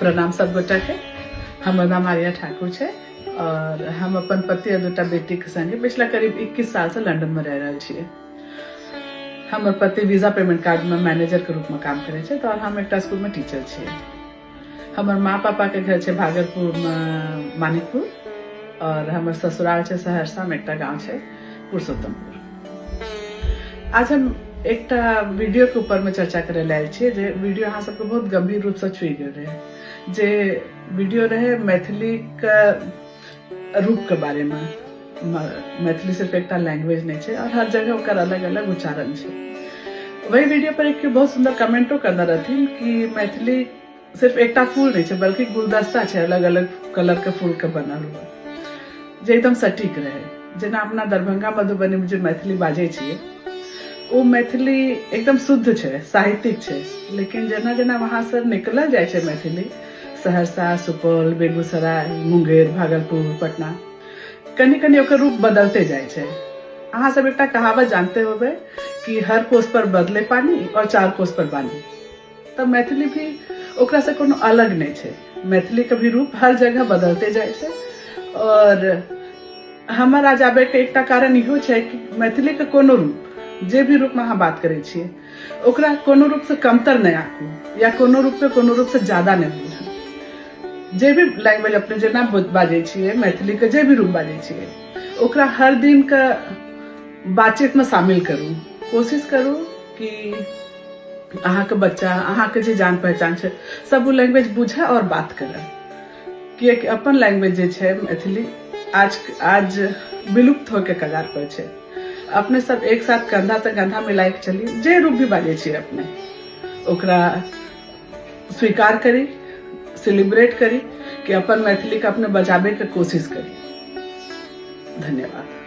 प्रणाम सब गोटा के। हमर नाम आर्या ठाकुर छै और हम अपन पति और दूटा बेटी के संगे पिछला करीब 21 साल से लंदन में रह रहल छियै। हमर पति वीजा पेमेंट कार्ड में मैनेजर के रूप में काम करै छै और हम एकटा स्कूल में टीचर छियै। हमर माँ पापा के घर छै भागलपुर में मानिकपुर और हमर ससुराल छै सहरसा में एकटा गांव छै पुरुषोत्तमपुर। आज हम एकटा वीडियो के ऊपर में चर्चा करे लए आयल छियै जे वीडियो अहाँ सबके बहुत गंभीर रूप से छुई गेल रहे, जे वीडियो रहे मैथिली के रूप के बारे में। मैथिली सिर्फ एकटा लैंग्वेज नहीं छै और हर जगह ओकर अलग अलग उच्चारण छै। वही वीडियो पर एक बहुत सुंदर कमेंटो करने रहथिन कि मैथिली सिर्फ एकटा फूल नहीं छै बल्कि गुलदस्ता छै, अलग अलग कलर के फूल के बनल हुआ, जे एकदम सटीक रहे। जेना अपना दरभंगा मधुबनी में जे मैथिली बाजै छियै ओ मैथिली एकदम शुद्ध छै, साहित्यिक छै, लेकिन जेना जेना वहाँ से निकलल जाइ छै मैथिली, सहरसा, सुपौल, बेगूसराय, मुंगेर, भागलपुर, पटना, कनि कनि ओकर रूप बदलते जाइ छै। अहाँ सब एकटा कहावत जानते होबै कि हर कोस पर बदले पानी और चार कोस पर बानी, तऽ मैथिली भी ओकरा से कोनो अलग नहि छै। मैथिली के भी रूप हर जगह बदलते जाइ छै। और हमर आज आबे के एकटा कारण इहो छै कि मैथिली के कोनो रूप, जे भी रूप में अहाँ बात करै छियै, ओकरा कोनो रूप से कमतर नहि आकू या कोनो रूप के कोनो रूप से ज्यादा नहि बुझू। जे भी लैंग्वेज अपने जेना बाजै छियै, मैथिली के जे भी रूप बाजै छियै, ओकरा हर दिन के बातचीत में शामिल करू। कोशिश करू कि अहाँके बच्चा, अहाँके जे जान पहचान छै, सब ओ लैंग्वेज बुझे और बात करे, किएकि अपन लैंग्वेज जे छै मैथिली आज आज विलुप्त होके कगार पर छै। अपने सब एक साथ कंधा से कंधा मिलाए के चली, जे रूप भी बाजै छियै अपने ओकरा स्वीकार करी, सेलिब्रेट करी कि अपन मैथिली के अपने बचाबे के कोशिश करी। धन्यवाद।